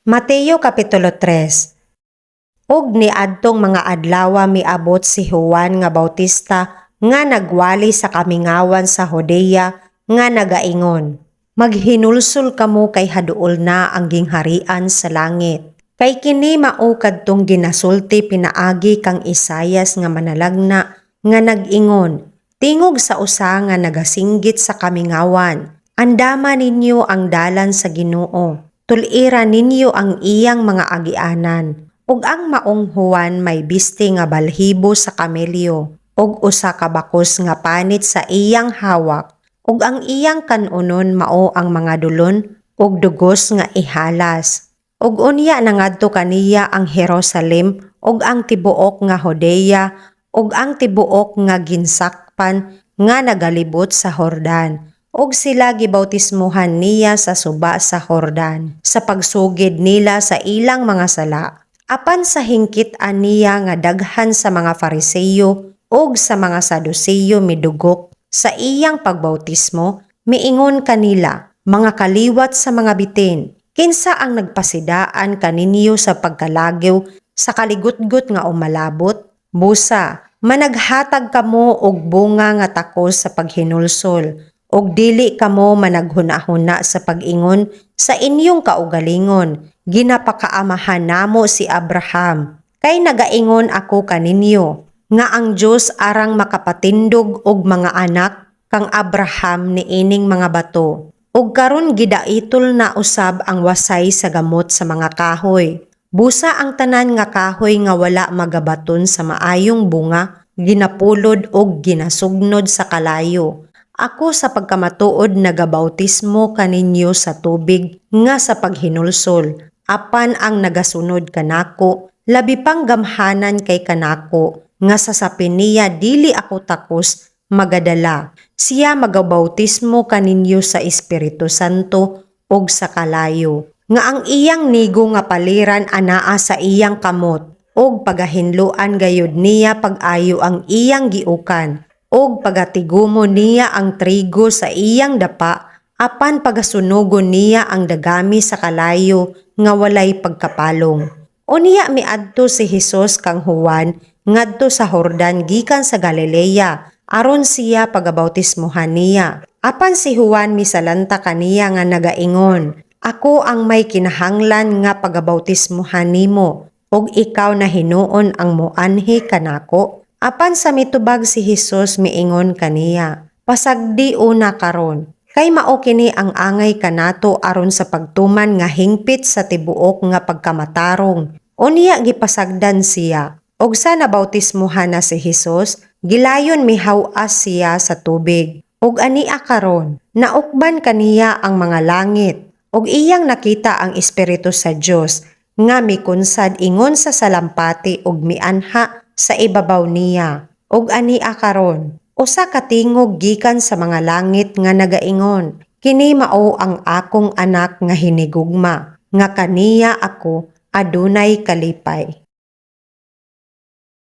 Mateo Kapitulo 3. Ug niadtong mga adlawa miabot si Juan nga Bautista nga nagwali sa kamingawan sa Judea nga nagaingon, "Maghinulsol kamo kay haduol na ang gingharian sa langit." Kay kini mao kadtong ginasulti pinaagi kang Isayas nga manalagna nga nag-ingon, "Tingog sa usa nga nagasinggit sa kamingawan, andama ninyo ang dalan sa Ginoo. Tul-ira ninyo ang iyang mga agianan." Ug ang maong Juan may bisti nga balhibo sa kamelyo ug usa ka bakos nga panit sa iyang hawak, ug ang iyang kan-onon mao ang mga dulon ug dugos nga ihalas. Ug unya nangadto kaniya ang Jerusalem ug ang tibuok nga Judea ug ang tibuok nga ginsakpan nga nagalibot sa Jordan, ug sila gibautismuhan niya sa suba sa Jordan sa pagsugid nila sa ilang mga sala. Apan sa hingkit-an niya nga daghan sa mga Fariseyo ug sa mga Saduseyo midugok sa iyang pagbautismo, miingon kanila, "Mga kaliwat sa mga bitin, kinsa ang nagpasidaan kaninyo sa pagkalagyo sa kaligutgot nga umalabot? Busa, managhatag kamo og bunga nga takos sa paghinulsol, ug dili kamo managhuna-huna sa pag-ingon sa inyong kaugalingon, 'Ginapakaamahan namo si Abraham.' Kay nagaingon ako kaninyo, nga ang Dios arang makapatindog og mga anak kang Abraham niining mga bato. Ug karon gidaitol na usab ang wasay sa gamot sa mga kahoy. Busa ang tanan nga kahoy nga wala magabaton sa maayong bunga, ginapulod og ginasugnod sa kalayo. Ako sa pagkamatuod nagabautismo kaninyo sa tubig nga sa paghinulsol. Apan ang nagasunod kanako, labi pang gamhanan kay kanako, nga sa sapin niya dili ako takos magadala. Siya magabautismo kaninyo sa Espiritu Santo ug sa kalayo. Nga ang iyang nigo nga paliran anaa sa iyang kamot, ug pagahinloan gayud niya pag-ayo ang iyang giukan, ug pagatigumo niya ang trigo sa iyang dapa, apan pagasunugon niya ang dagami sa kalayo nga walay pagkapalong." Unya miadto si Hesus kang Juan ngadto sa Jordan gikan sa Galilea aron siya pagabautismohan niya. Apan si Juan misalanta kaniya nga nagaingon, "Ako ang may kinahanglan nga pagabautismohan nimo, ug ikaw na hinuon ang moanhi kanako?" Apan sa mitubag si Hesus miingon kaniya, "Pasagdi una karon, kay mao kini ang angay kanato aron sa pagtuman nga hingpit sa tibuok nga pagkamatarong." Unya gipasagdan siya. Ug sa nabautismohan na si Hesus, gilayon mihaw-as siya sa tubig. Ug ania karon, naukban kaniya ang mga langit, ug iyang nakita ang Espiritu sa Dios nga mikunsad ingon sa salampati ug mianha sa ibabaw niya. Ug ania karon, usa ka tingog gikan sa mga langit nga nagaingon, "Kini mao ang akong anak nga hinigugma, nga kaniya ako adunay kalipay."